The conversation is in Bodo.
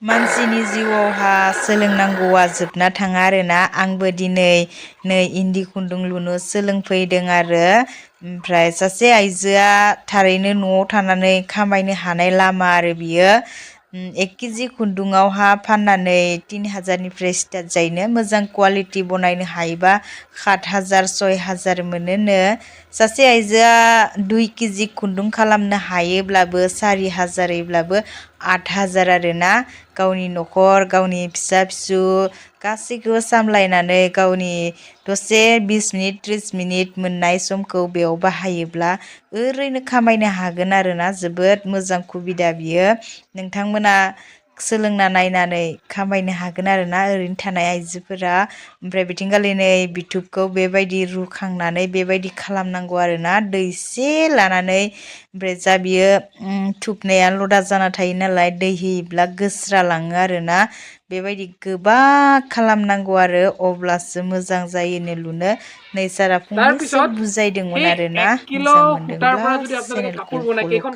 मानसिनि जिउआवहा सोलोंनांगौआ जोबना थाङा आरोना आंबो दिनै नै इन्दि खुन्दुं लुनो सोलोंफैदों आरो ओमफ्राय सासे आइजोआ थारैनो न'आव थानानै खामायनो हानाय लामा आरो बियो 1 केजि खुन्दुङावहा फाननानै 3000निफ्राय स्टार्ट जायोनो मोजां क्वालिटि बनायनो हायोबा 7000 6000 मोनोनो सासे आइजोआ 2 केजि खुन्दुं खालामनो हायोब्लाबो 4000ब्लाबो 8000 आरोना गावनि न'खर गावनि फिसा फिसौ गासैखौबो सामलायनानै गावनि दसे 20 मिनिट 30 मिनिट मोननाय समखौ बेयाव बाहायोब्ला ओरैनो खामायनो हागोन आरोना जोबोद मोजां सुबिदा बियो नोंथांमोना सोलोंना नायनानै खामायनो हागोन आरोना ओरैनो थानाय आइजोफोरा ओमफ्राय बिथिंगालि नै बिथुबखौ बेबायदि रुखांनानै बेबायदि खालामनांगौ आरोना दै एसे लानानै ओमफ्राय जा बियो थुबनाया लदा जाना थायो नालाय दै होयोब्ला गोस्रा लाङो आरोना बेबायदि गोबा खालामनांगौ आरो अब्लासो मोजां जायोनो लुनो नै सारा फंनैसो তাৰপিছত बुजायदोंमोन সেই आरोना 1 কিলো मोजां সূতাৰ मोनदोंब्ला পৰা যদি আপোনালোকে কাপোৰ চেনেলखौ বনাই ফলো কেইখন